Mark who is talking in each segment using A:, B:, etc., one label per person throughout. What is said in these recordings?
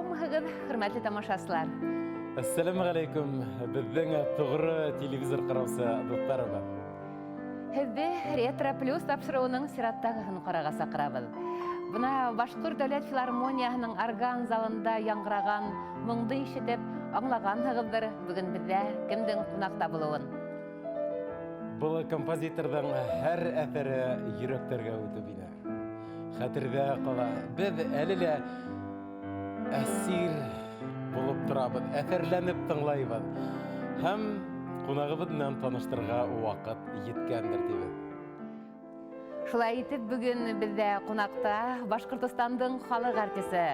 A: Һаумыһығыҙ, хөрмәтле тамашасылар!
B: Әссәләмәғәләйкүм, беҙҙең тоғро телевизор ҡараусы дуҫтарыбыҙ.
A: Һеҙҙе Ретро Плюс тапшырыуының сираттағыһын ҡарарға саҡырабыҙ. Бына Башҡорт дәүләт филармонияһының орган залында яңғыраған моңдо ишетеп, аңлағанһығыҙҙыр бөгөн беҙҙә кемдең ҡунаҡта булыуын.
B: Был композиторҙың һәр әҫәре йөрәктәргә үтеп инә. Хәтерҙә ҡала. Беҙ әле лә әсир булып торабыҙ, әҫәрләнеп тыңлайбыҙ. Һәм ҡунағыбыҙ менән таныштырырға ваҡыт еткәндер тибеҙ.
A: Шулай итеп, бөгөн беҙҙә ҡунаҡта Башҡортостандың халыҡ артисы,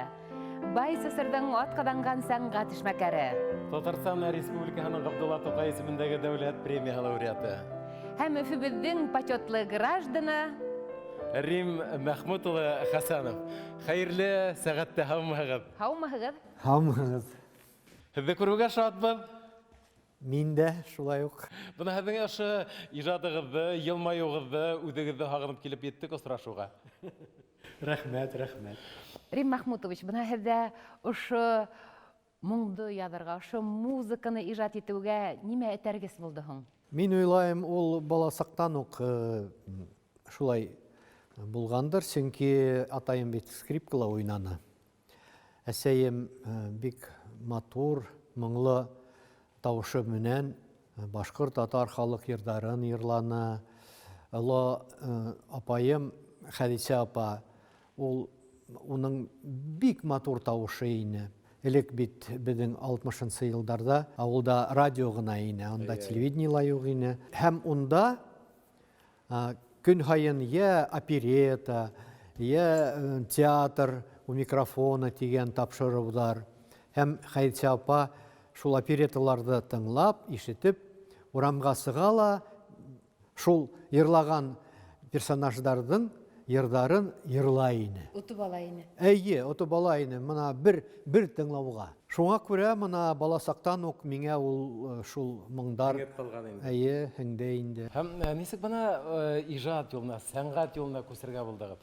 A: Бай СССРҙың атҡаҙанған сәнғәт эшмәкәре.
B: Татарстан Республикаһының Ғабдулла Туҡай исемендәге дәүләт премияһы лауреаты.
A: Һәм Өфөбөҙҙөң почетлы гражданы
B: Рим Мәхмүт улы Хәсәнов. Хәйерле сәғәттә, һаумыһығыҙ?
A: Һаумыһығыҙ?
C: Һаумыһығыҙ.
B: Һеҙҙе күреүгә шатбыҙ.
C: Мин дә шулай уҡ.
B: Бына һеҙҙең ошо ижадығыҙҙы, йылмайыуығыҙҙы, үҙегеҙҙе һағынып килеп еттек осрашыуға.
C: Рәхмәт, рәхмәт.
A: Рим Махмутович, бына һеҙҙә ошо моңдо яҙырға, ошо музыканы ижад итеүгә нимә этәргес булды һуң?
C: Мин уйлайым, ул баласаҡтан уҡ шулай булғандыр, сөнки атайым бит скрипкала уйнаны. Әсәйем бик матур, моңло тауышы менән башҡорт, татар халыҡ йырҙарын йырланы. Оло апайым Хәҙисә апа, ул уның бик матур тауышы ине. Элек бит беҙҙең алтмышынсы йылдарҙа ауылда радио ғына ине, унда телевидение ла юҡ ине. Һәм унда көн һайын йә оперета, йә театр у микрофона тигән тапшырыуҙар. Һәм Хәҙисә апа шул опереталарҙы тыңлап, ишетеп, урамға сыға ла шул йырлаған персонаждарҙың йырҙарын йырлай ине.
A: Отоп ала ине.
C: Эйе, отоп ала ине, мына бер тыңлауға. Шуңа күрә мына бала саҡтан уҡ миңә ул шул моңдар
B: һеңеп ҡалған инде.
C: Эйе, һеңде инде.
B: Һәм нисек бына ижад юлына, сәнғәт юлына күсергә булдығыҙ?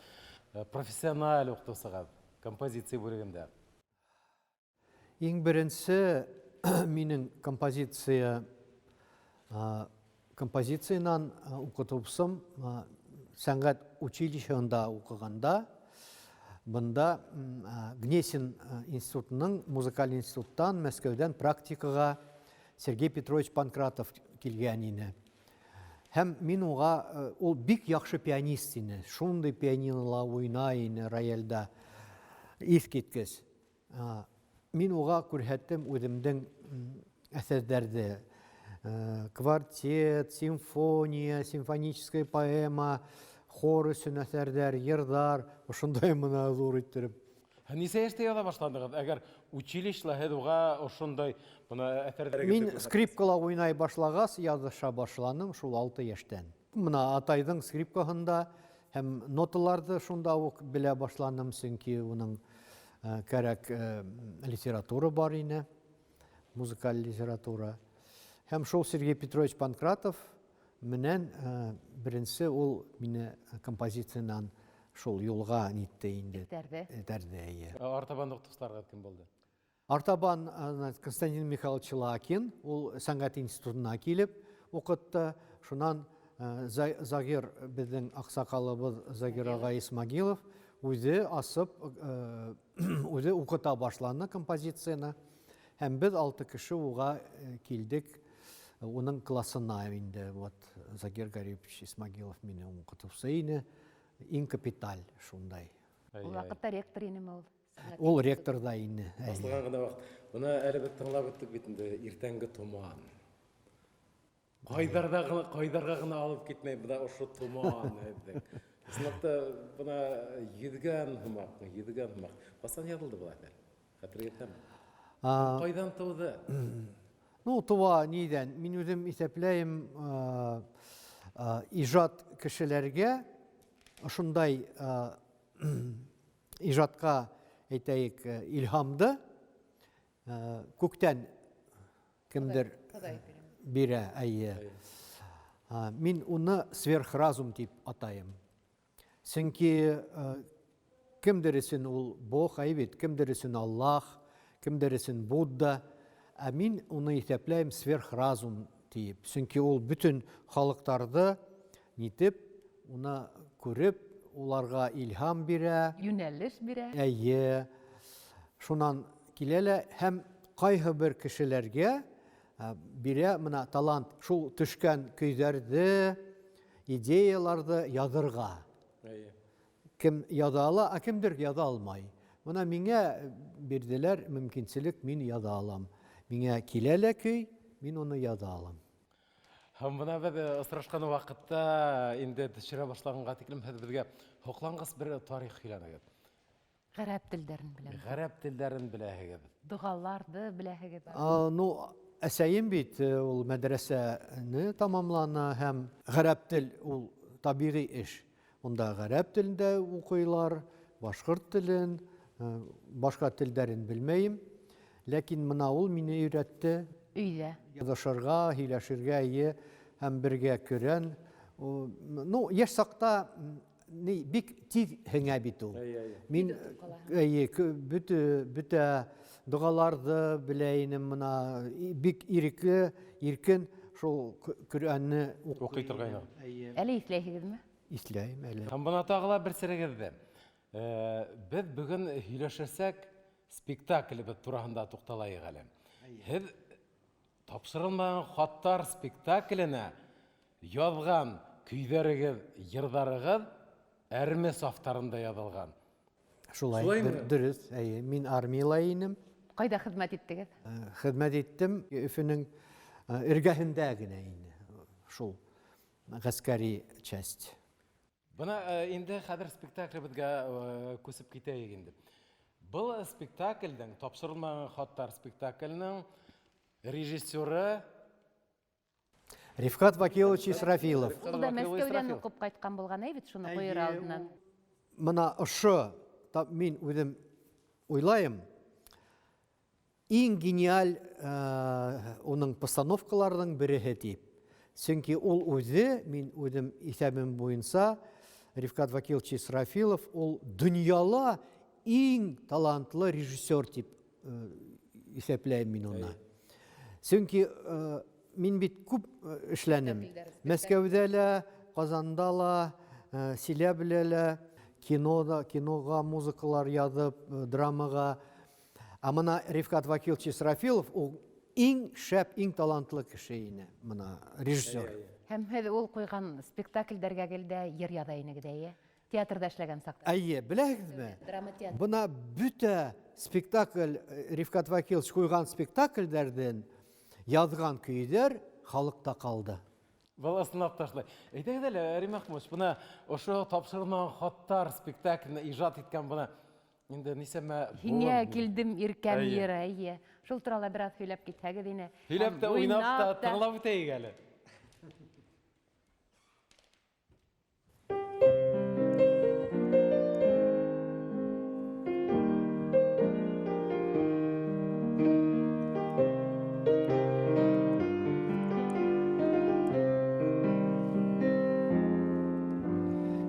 B: Профессиональ уҡытыусыға, композиция бүлегендә.
C: Иң беренсе минең композициянан уҡытыусым, сәнғәт училищеһында уҡығанда, бында Гнесин институтының, музыкаль институттан, Мәскәүҙән практикаға Сергей Петрович Панкратов килгән ине. Һәм мин уға, ул бик яҡшы пианист ине, шундай пианинола уйнай ине рояльда, иҫ киткес. Мин уға күрһәттем үҙемдең әҫәрҙәрҙе. Квартет, симфония, симфоническая поэма, хор өсөн әҫәрҙәр, йырҙар, ошондай мына ҙур иттереп.
B: Нисә йәштә яҙа башланығыҙ? Әгәр училищела һеҙ уға ошондай бына әҫәрҙәрегеҙҙе
C: Мин
B: күрһәттегеҙ?
C: скрипкала уйнай башлағас, яҙыша башланым шул 6 йәштән. Мына атайҙың скрипкаһында һәм ноталарҙы шунда уҡ белә башланым, сөнки уның кәрәк литература бар ине, музыкаль литература. Һәм шул Сергей Петрович Панкратов менән беренсе ул мине композициянан шул юлға нитте инде.
A: Этәрҙе.
C: Этәрҙе, эйе.
B: Артабан уҡытыусыларға кем булды?
C: Артабан Константин Михайлович Лакин, ул сәнғәт институтына килеп уҡытты. Шунан Загир, беҙҙең аҡсаҡалыбыҙ Загир ағай Исмагилов, үҙе асып, үҙе уҡыта башланы композицияны. Һәм беҙ 6 кеше уға килдек, уның классына инде. Вот Загир Гарипович Исмагилов мине уҡытыусы ине. Иң капиталь шундай.
A: Ул ваҡытта ректор инеме ул?
C: Ул ректор да ине.
B: Башлаған ғына ваҡыт. Бына әле беҙ тыңлап үттек бит инде иртәнге томан. Ҡайҙарҙа ғына, ҡайҙарға ғына алып китмәй бына ошо томан һеҙҙең. Ысынлап та бына йөҙгән һымаҡ, йөҙгән һымаҡ. Ҡасан яҙылды был әҫәр? Хәтергә етәме? Ҡайҙан тыуҙы?
C: Тыуа ниҙән? Мин үҙем иҫәпләйем, ижад кешеләргә ошондай, ижадҡа, әйтәйек, илһамды, күктән кемдер
A: Хоҙай бирә.
C: бирә, әйе. Мин уны сверхразум тип атайым. Сөнки кемдер өсөн ул Бог, әй бит, кемдер өсөн Аллаһ, Кемдер өсөн Будда, ә мин уны иҫәпләйем сверхразум тиеп. Сөнки ул бөтөн халыҡтарҙы нитеп, уны күреп, уларға илһам бирә.
A: Йүнәлеш бирә.
C: Әйе. Шунан килә лә һәм ҡайһы бер кешеләргә бирә мына талант шул төшкән көйҙәрҙе, идеяларҙы яҙырға.
B: Әйе.
C: Кем яҙа ала, ә кемдер яҙа алмай. Мына миңә бирҙеләр мөмкинселек, мин яҙа алам. Миңә килә лә көй, мин уны яҙа алам.
B: Һәм бына беҙ осрашҡан ваҡытта инде төшөрә башлағанға тиклем һеҙ беҙгә һоҡланғыс бер тарих һөйләнегеҙ.
A: Ғәрәп телдәрен беләм.
B: Ғәрәп телдәрен беләһегеҙ.
A: Доғаларҙы беләһегеҙ.
C: Ну, әсәйем бит ул мәҙрәсәне тамамланы һәм ғәрәп тел ул табиғи эш. Унда ғәрәп телендә уҡыйлар, башҡорт телен, башҡа телдәрен белмәйем. Ләкин мына ул мине өйрәтте.
A: Өйҙә.
C: Яҙышырға, һөйләшергә, эйе, һәм бергә көрән. Ну, йәш саҡта ни, бик тиҙ һеңә бит ул. Мин, эйе, бөтә доғаларҙы белә инем, мына бик ирекле, иркен шул Көрәнне
B: уҡый торғайны.
A: Әле иҫләйһегеҙме?
C: Иҫләйем әле.
B: Һәм бына тағы ла бер серегеҙҙе. Беҙ бөгөн һөйләшәсәк спектаклебеҙ тураһында туҡталайыҡ әле. Һеҙ тапшырылмаған хаттар спектакленә яҙған көйҙәрегеҙ, йырҙарығыҙ әрме сафтарында яҙылған.
C: Шулай,
B: Шулаймы?
C: дөрөҫ, әйе. Мин армияла инем.
A: Ҡайҙа хеҙмәт иттегеҙ?
C: Хеҙмәт иттем Өфөнөң эргәһендә генә ине. Шул ғәскәри часть.
B: Бына инде хәҙер спектаклебеҙгә күсеп китәйек инде. Был спектаклдең, тапшырылмаған хаттар спектаклінің режиссеры
C: Рифҡат Вакилович Исрафилов.
A: Ул да Мәскәүҙән уҡып ҡайтҡан булған, әй бит, шуны ҡуйыр алдынан.
C: Мына ошо, мин үҙем уйлайым, иң гениаль уның постановкаларының береһе тип. Сөнки ул үҙе, мин үҙем иҫәбем буйынса, Рифҡат Вакилович Исрафилов ул донъяла иң талантлы режиссер тип иҫәпләйем мин уны. Сөнки мин бит күп эшләнем. Мәскәүҙә лә, Ҡазанда ла, Силәбелә лә, кинода, киноға музыкалар яҙып, драмаға. Ә мына Рифҡат Вакилович Исрафилов ул иң шәп, иң талантлы кеше ине, мына режиссер.
A: Һәм һеҙ ул ҡуйған спектаклдәргә гел дә йыр яҙа инегеҙ, әйе? Театрҙа эшләгән саҡта.
C: Әйе, беләһегеҙме?
A: Драма театр.
C: Бына бөтә спектакль, Рифҡат Вакилович ҡуйған спектаклдәрҙән яҙған көйҙәр халыҡта ҡалды.
B: Был ысынлап та шулай. Әйтәгеҙ әле, Рим Әхмәтович, бына ошо тапшырылмаған хаттар спектаклен ижад иткән бына инде нисәмә
A: Һиңә
B: булыр.
A: килдем иркәм
B: Әйе.
A: йыры, әйе. Шул турала бер аҙ һөйләп китһәгеҙ ине.
B: Һөйләп тә,
A: Һәм
B: уйнап та,
A: уйнап та.
B: тыңлап үтәйек әле.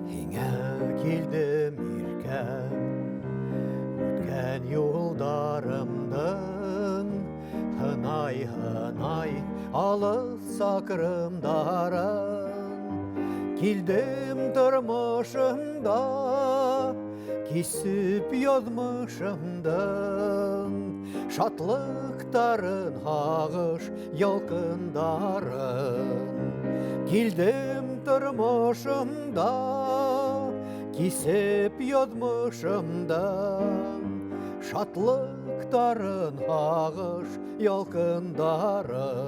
C: Һиңә килдем иркәм, үткән юлдарымдың һынай-һынай алыҫ саҡрымдарын. Килдем тормошомда, кисеп яҙмышымдың шатлыҡтарын, һағыш ялҡындарын. Килдем тормошомда, кисеп яҙмышымдың шатлыҡтарын, һағыш ялҡындарын.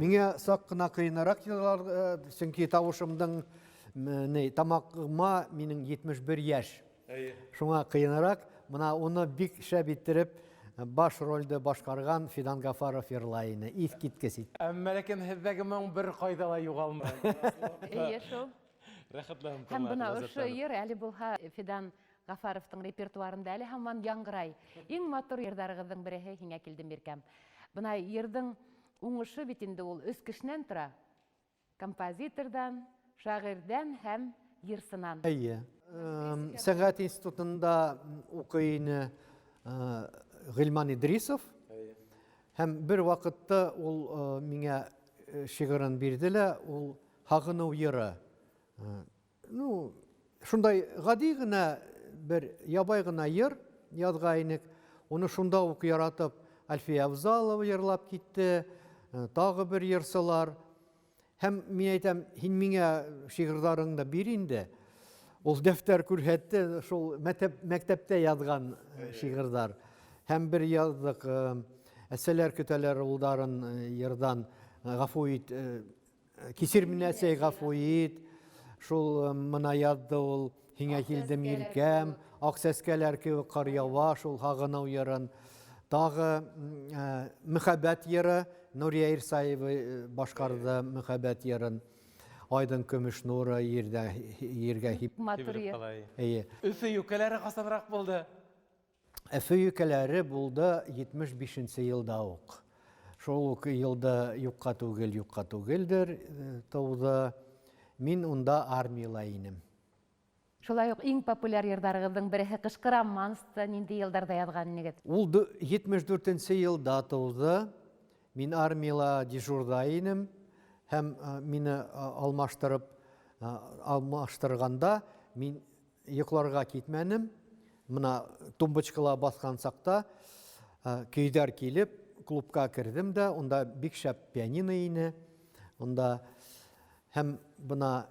C: Миңә саҡ ҡына ҡыйыныраҡ йылар, сөнки тауышымдың, ни, тамағыма минең 71 йәш.
B: Әйе.
C: Шуңа ҡыйыныраҡ. Мына уны бик шәп иттереп баш ролде башҡарған Фидан Гафаров йырлай ине. Иҫ киткес итте.
B: Әммә ләкин һеҙҙәге моң бер ҡайҙа ла юғалмай.
A: Эйе, шул.
B: Рәхәтләнеп
A: Һәм бына
B: тыңлап
A: ошо
B: ләззәтләнеп.
A: йыр әле булһа Фидан Гафаровтың репертуарында әле һаман яңғырай. Иң матур йырҙарығыҙҙың береһе Һиңә килдем иркәм. Бына йырҙың уңышы бит инде ул өс кешенән тора. Композиторҙан, шагыйрьдән һәм йырсынан.
C: Әйе. Сәнгать институтында укый ине Гыйльман Идрисов. Һәм бер вакытта ул миңа шигырен бирде лә, ул Һагыну йыры. Ну, шундай гади генә бер ябай гына йыр язгайнык. Уны шунда ук яратып Әлфия Авзалова йырлап китте, тагы бер йырсылар. Һәм мин әйтәм, һин миңа шигырьләреңне бир инде. Ул дәфтәр күрһәтте, шул мәктәптә язган шигырьләр. Һәм бер яздык, әсәләр көтәләр улдарын йырдан, гафу ит, кисер мине әсәй, гафу ит. Шул мына язды ул, һиңә килдем иркәм, ак сәскәләр кебек кар ява, шул һагыну йырын. Тагы мөхәббәт йыры, Нурия Ирсаева башкарды мөхәббәт йырын. Айдын көмеш нуры ердә ергә хип.
A: Матур йыр.
C: Әйе.
B: Өфе юкәләре касанрак булды?
C: Өфе юкәләре булды 75 нче елда ук. Шул ук елда юкка түгел, юкка түгелдер туды. Мин унда армияла инем.
A: Шулай ук иң популяр йырдарыгызның береһе Кышкы романсты нинди елдарда язган инегез?
C: Ул 74 нче елда туды. Мин армияла дежурда инем һәм мине алмаштырып алмаштырганда мин йокларга китмәнем. Мына тумбочкала баскан чакта көйдәр килеп клубка кердем дә, унда бик шәп пианино ине. Унда һәм бына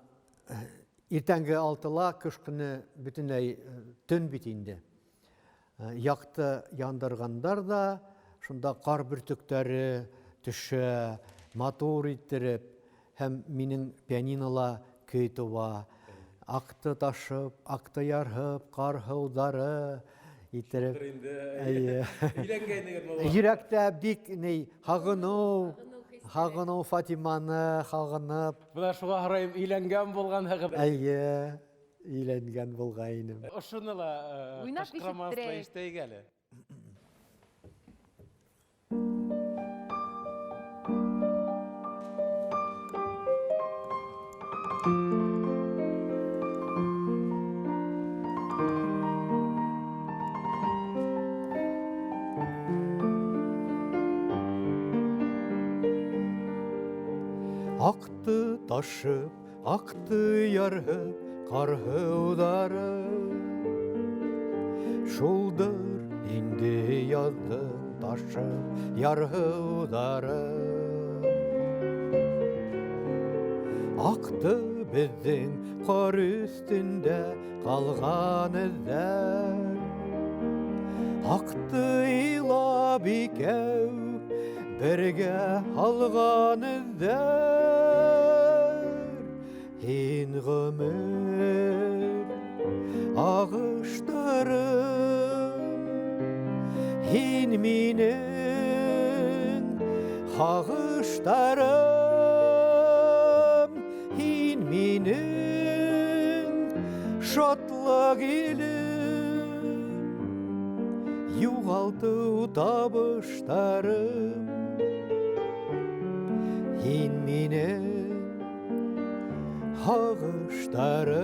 C: Иртәнге алтыла, кыш көне бөтенләй төн бит инде. Якты яндыргандар да, шунда кар бөртекләре төшә, матур иттереп, һәм минең пианинола көй туа. Акты ташып, акты ярһып, кар һыудары иттереп.
B: Әйе. Өйләнгәйнегез
C: Йөрәктә бик ни, һагыну, һагыну Фатиманы һагынып.
B: Менә шуңа һорайым, өйләнгән булганһыгыз.
C: Әйе, өйләнгән булгайным.
B: Ошыны ла
A: Уйнап
B: кышкы романслы
A: ишеттерәйек.
B: ишетәйек әле.
C: Акты ташып, акты ярһып, кар һыудары. Шулдыр инде яздың ташып, ярһыудары. Акты безнең кар өстендә калган эзләр. Акты илап икәү бергә алган эзләр. Һин гомер агыштырым, һин минем һагыштарым, һин минем шатлык илем, югалту табыштарым. Һин минем һагыштарым,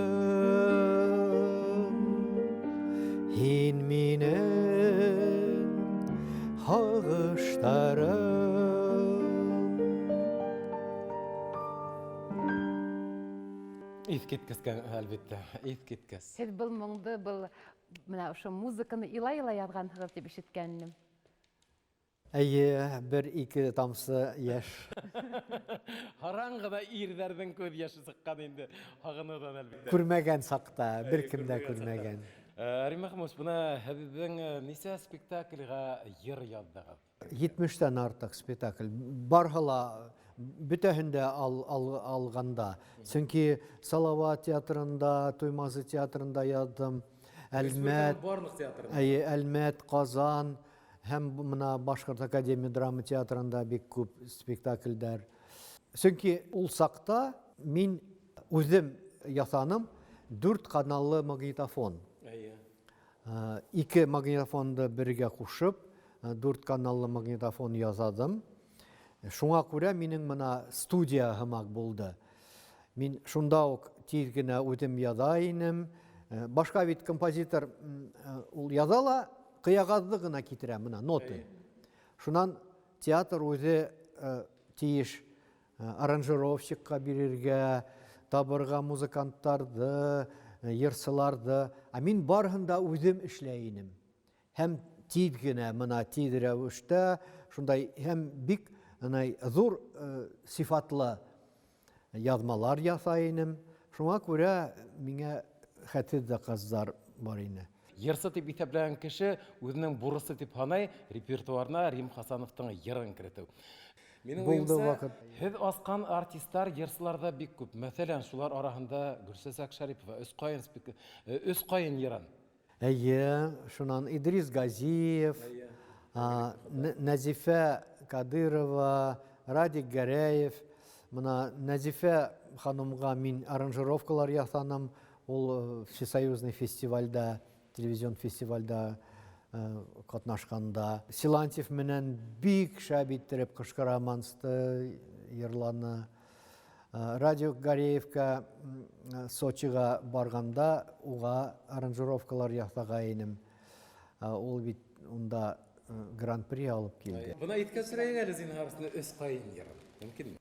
C: һин минем һагыштарым.
B: Иҫкиткес, әлбиттә, иҫкиткес.
A: Һеҙ был моңдо, был менә ошо музыканы илай-илай яҙғанһығыҙ тип ишеткән инем.
C: Әйе, бер-ике тамсы яшь.
B: Һаран ғына ирҙәрҙең күҙ йәше сыҡҡан инде, һағыныуҙан әлбиттә.
C: Күрмәгән саҡта, бер кем дә күрмәгән.
B: Рим Мәхмүтович, бына һеҙҙең нисә спектакльгә йыр яҙҙығыҙ?
C: 70-тән артыҡ спектакль. Барыһы ла бөтәһен дә ал, ал, алғанда. Сөнки Салават театрында, Туймазы театрында яҙҙым. Әлмәт,
B: барлыҡ театрында.
C: Әйе, Әлмәт, Ҡазан һәм мына Башҡорт академия драма театрында бик күп спектакльдәр. Сөнки ул саҡта мин үҙем яҫаным 4 каналлы магнитофон.
B: Әйе.
C: 2 магнитофонды бергә ҡушып, 4 каналлы магнитофон яҙадым. Шуңа күрә минең мына студия һымаҡ булды. Мин шунда ук тиҙ генә үҙем яҙа инем. Башҡа бит композитор ул яҙа ла ҡыяғаҙҙы ғына китерә, мына ноты. Шунан театр үҙе тейеш аранжировщикка бирергә, табырға музыканттарҙы, йырсыларҙы. Ә мин барыһын да үҙем эшләй инем. Һәм тиҙ генә, мына тиҙ рәүештә, шундай һәм бик ҙур сифатлы яҙмалар яҫай инем. Шуңа күрә миңә хәтһеҙ заказдар бар ине.
B: Йырсы тип иҫәпләгән кеше үзенең бурысы тип һанай репертуарына Рим Хасановтың йырын керетеү. Минең
C: Булды
B: уйымса,
C: ваҡыт.
B: һеҙ асҡан артистар, йырсылар ҙа бик күп. Мәҫәлән, шулар араһында Гөлсәсәк Шәрипова, Өс ҡайын спек-, Өс ҡайын йырын.
C: Эйе, шунан Идрис Газиев, Нәзифә Кадырова, Радик Гәрәев. Мына Нәзифә ханымға мин аранжировкалар яһаным. Ул всесоюзный фестивальдә, телевизион фестивальдә ҡатнашҡанда. Силантьев менән бик шәп иттереп Ҡышҡы романсты йырланы. Радик Гареевка Сочиға барғанда уға аранжировкалар яһағайным. Ул бит унда гран-при алып килде.
B: Бына иҫкә төшөрәйек әле, зинһар өсөн, Өс ҡайын йырын. Мөмкинме?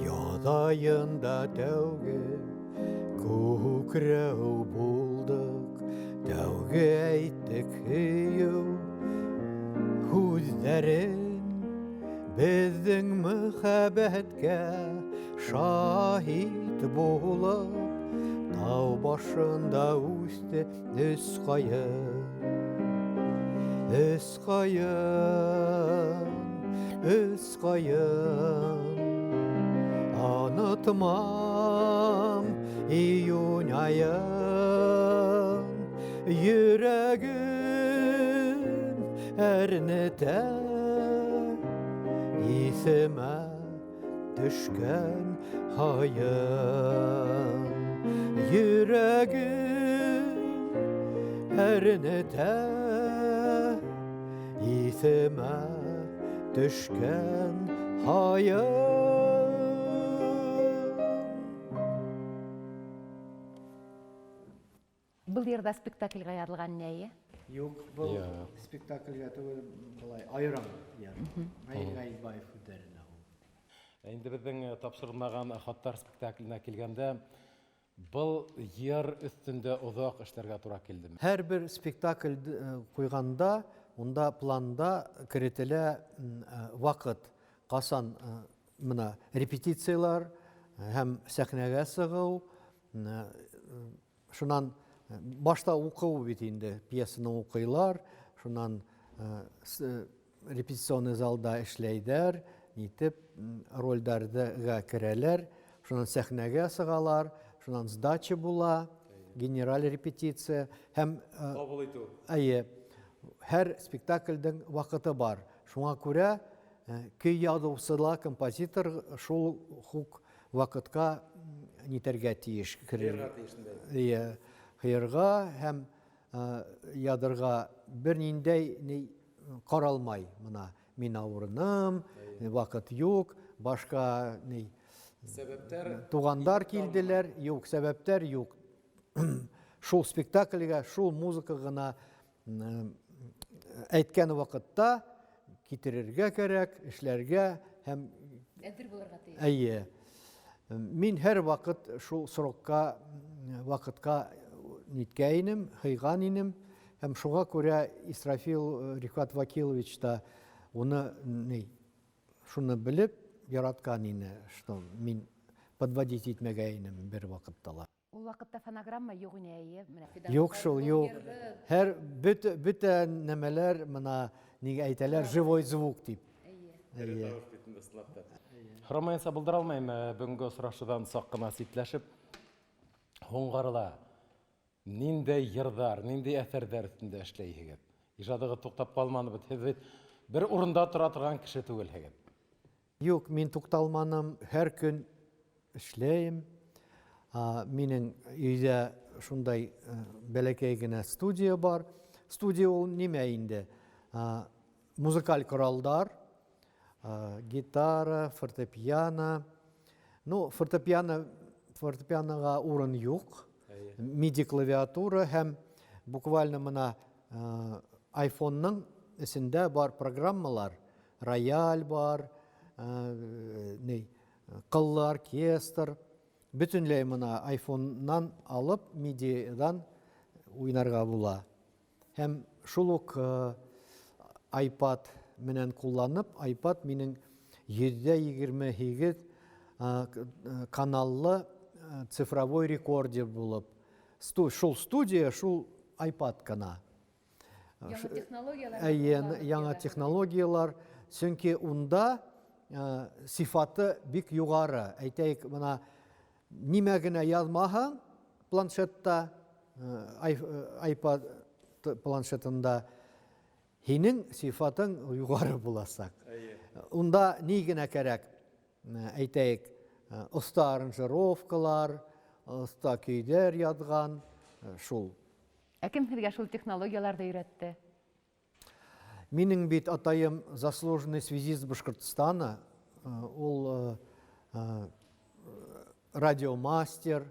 C: Яҙайында тәүге күкрәү булдыҡ, тәүге әйттек һөйөү һүҙҙәрен, беҙҙең мөхәббәткә шаһит булып, тау башында үҫте өс ҡайын, өс ҡайын, өс ҡайын. Онотмам июнь айын, йөрәгем әрнетә, иҫемә төшкән һайын. Йөрәгем әрнетә, иҫемә төшкән һайын.
A: Был йырҙа спектаклгә яҙылған нәйе?
C: Юҡ, был
B: Юҡ.
C: спектаклгә түгел, былай айырым йыр. Наил Ғәйетбаев һүҙҙәренә ул.
B: Инде беҙҙең тапшырылмаған хаттар спектакленә килгәндә, был йыр өҫтөндә оҙаҡ эшләргә тура килдеме?
C: Һәр бер спектакль ҡуйғанда, унда планда керетелә ваҡыт, ҡасан мына репетициялар һәм сәхнәгә сығыу, шунан башта уҡыу бит инде, пьесаны уҡыйлар, шунан репетиционный залда эшләйҙәр, нитеп ролдәргә керәләр, шунан сәхнәгә сығалар, шунан сдача була, генераль репетиция һәм
B: Ҡабул итеү.
C: Әйе, һәр спектаклдең ваҡыты бар. Шуңа күрә көй яҙыусы ла композитор шул хук ваҡытҡа нитәргә тейеш, керергә.
B: Хыйырға тейеш инде.
C: Эйе, хыйырға һәм яҙырға бер ниндәй ни ҡаралмай. Мына мин ауырыным, ваҡыт юҡ, башҡа ни
B: Сәбәптәр
C: туғандар
B: юҡ талмай.
C: килделәр, юҡ, сәбәптәр юҡ. Шул спектакльгә, шул музыка ғына әйткән ваҡытта китерергә кәрәк, эшләргә һәм
A: Әҙер булырға тейеш.
C: Әйе. Мин һәр ваҡыт шул срокка, ваҡытҡа ниткәйнем, һыйған инем. Һәм шуға күрә Исрафил Рифкат Вакилович та уны ни, шуны белеп яратҡан ине, что мин подводить итмәгәйнем бер ваҡытта ла.
A: Ул ваҡытта фонограмма юҡ ине, әйе, менә Фидан
C: Юҡ шул, юҡ.
A: Йырҙы.
C: Һәр бөтә нәмәләр мына нигә әйтәләр, живой звук тип.
A: Әйе.
C: Әйе.
B: Тавыш бит инде ысынлап та. Һорамайынса булдыра алмайым, бөгөнгө осрашыуҙан саҡ ҡына ситләшеп, һуңғарыла Ниндәй йырҙар, ниндәй әҫәрҙәр өҫтөндә эшләйһегеҙ? Ижадығыҙ туҡтап ҡалманы бит, һеҙ бит бер урында тора торған кеше түгелһегеҙ.
C: Юҡ, мин туҡталманым, һәр көн эшләйем. Минең өйҙә шундай бәләкәй генә студия бар. Студия ул нимә инде? Музыкаль коралдар, гитара, фортепиано. Ну, фортепиано, фортепианоға урын юҡ. MIDI клавиатура һәм буквально мына айфонның эсендә бар программалар, рояль бар, ни, кыллы оркестр. Бөтенләй мына айфоннан алып MIDI-дан уйнарга була. Һәм шул ук iPad менән кулланып, iPad минең 128 каналлы цифровой рекордер булып, шул студия, шул iPad кына.
A: Яңа технологияләр.
C: Әйе, яңа технологияләр, чөнки унда сифаты бик югары. Әйтәйек, мына нимә генә язмаһаң планшетта, iPad планшетында, һинең сифатың югары буласак. Унда ни генә кәрәк? Әйтәйек, оста аранжировкалар, оста көйҙәр яҙған, шул.
A: Ә кем һеҙгә шул технологияларҙы өйрәтте?
C: Минең бит атайым заслуженный связист Башҡортостана, ул радиомастер,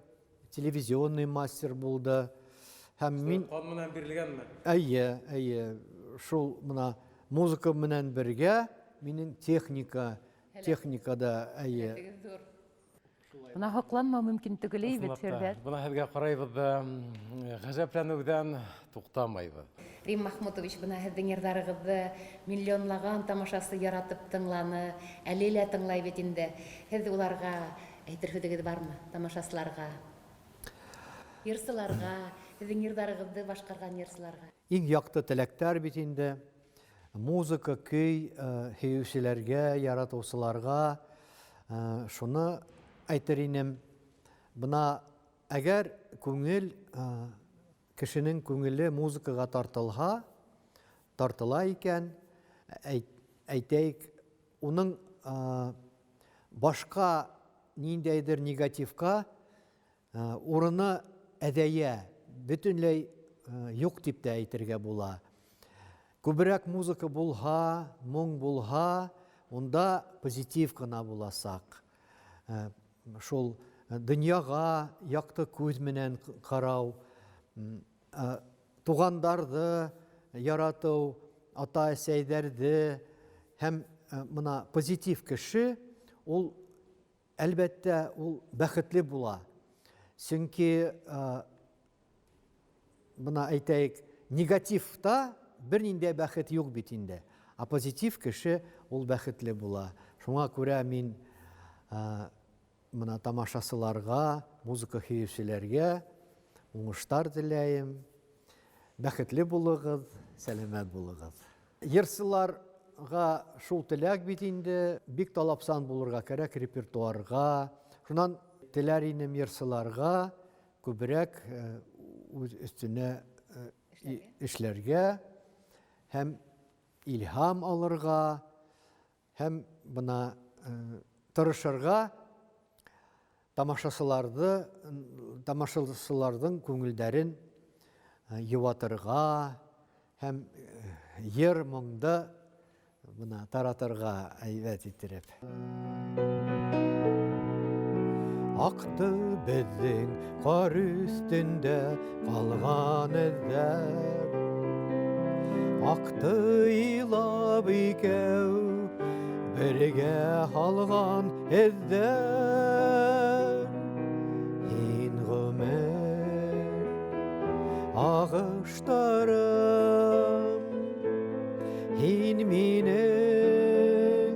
C: телевизионный мастер булды.
B: Һәм мин ҡан менән бирелгәнме?
C: Әйе, әйе. Шул мына музыка менән бергә минең техника, техникада әйе.
A: Бына һоҡланмау мөмкин түгел бит, Фирҙәс.
B: Бына һеҙгә ҡарайбыҙ ҙа, ғәжәпләнеүҙән туҡтамайбыҙ.
A: Рим Махмутович, бына һеҙҙең йырҙарығыҙҙы миллионлаған тамашасы яратып тыңланы, әле лә тыңлай бит инде. Һеҙ уларға әйтер һүҙегеҙ бармы? Тамашасыларға, йырсыларға, һеҙҙең йырҙарығыҙҙы башҡарған йырсыларға.
C: Иң яҡты теләктәр бит инде. Музыка, көй һөйөүселәргә, яратыусыларға шуны әйтер инем. Бына әгәр күңел, кешенең күңеле музыкаға тартылһа, тартыла икән, әйтәйек, уның башҡа ниндәйҙер негативҡа урыны әҙәйә, бөтөнләй юҡ тип тә әйтергә була. Күберәк музыка булһа, моң булһа, унда позитив ҡына буласаҡ. Шул донъяға яҡты күҙ менән ҡарау, туғандарҙы яратыу, ата-әсәйҙәрҙе һәм мына позитив кеше, ул әлбәттә ул бәхетле була. Сөнки бына әйтәйек, негативта бер ниндәй бәхет юҡ бит инде. Ә позитив кеше ул бәхетле була. Шуңа күрә мин мына тамашасыларға, музыка һөйөүселәргә уңыштар теләйем. Бәхетле булығыҙ, сәләмәт булығыҙ. Йырсыларға шул теләк бит инде, бик талапсан булырға кәрәк репертуарға. Шунан теләр инем йырсыларға күберәк үҙ өҫтөнә эшләргә һәм илһам алырға, һәм бына тырышырға, тамашасыларҙың күңелдәрен йыуатырға һәм йыр моңдо бына таратырға әйбәт иттереп. Аҡты беҙҙең ҡар өҫтөндә ҡалған эҙҙәр, аҡты илап икәү бергә һалған эҙҙәр. Һин ғүмер ағыштарым, һин минең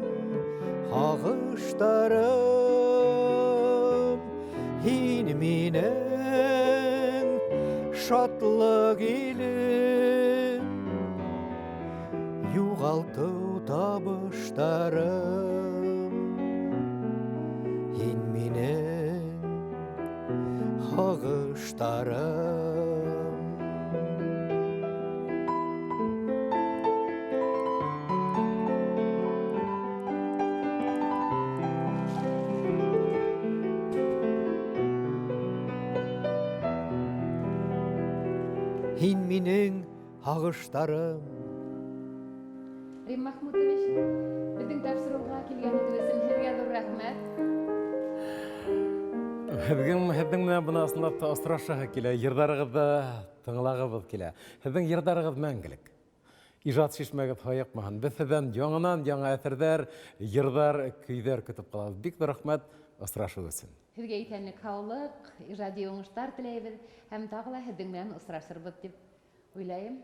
C: һағыштарым, һин минең шатлыҡ илем, юғалтыу табыштарым, һин минең һағыштарым. Һин минең һағыштарым.
A: Рим Махмутович, беҙҙең тапшырыуға килгәнегеҙ өсөн һеҙгә ҙур рәхмәт.
B: Һеҙҙең, һеҙҙең менән бына ысынлап та осрашаһы килә, йырҙарығыҙҙы тыңлағыбыҙ килә. Һеҙҙең йырҙарығыҙ мәңгелек. Ижад шишмәгеҙ һайыҡмаһын. Беҙ һеҙҙән яңынан яңы әҫәрҙәр, йырҙар, көйҙәр көтөп ҡалабыҙ. Бик ҙур рәхмәт осрашыу өсөн.
A: Һеҙгә иҫәнлек, һаулыҡ, ижади уңыштар теләйбеҙ һәм тағы ла һеҙҙең менән осрашырбыҙ тип уйлайым.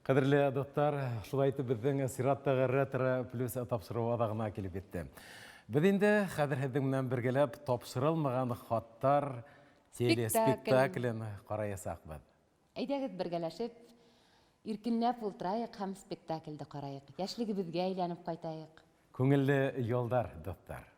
B: Ҡәҙерле дуҫтар, шулай итеп беҙҙең сираттағы Ретро плюс тапшырыуы аҙағына килеп етте. Беҙ инде хәҙер һеҙҙең менән бергәләп тапшырылмаған хаттар телеспектаклен ҡараясаҡбыҙ.
A: Әйҙәгеҙ бергәләшеп, иркенләп ултырайыҡ һәм спектаклде ҡарайыҡ. Йәшлегебеҙгә әйләнеп ҡайтайыҡ.
B: Күңелле ялдар, дуҫтар.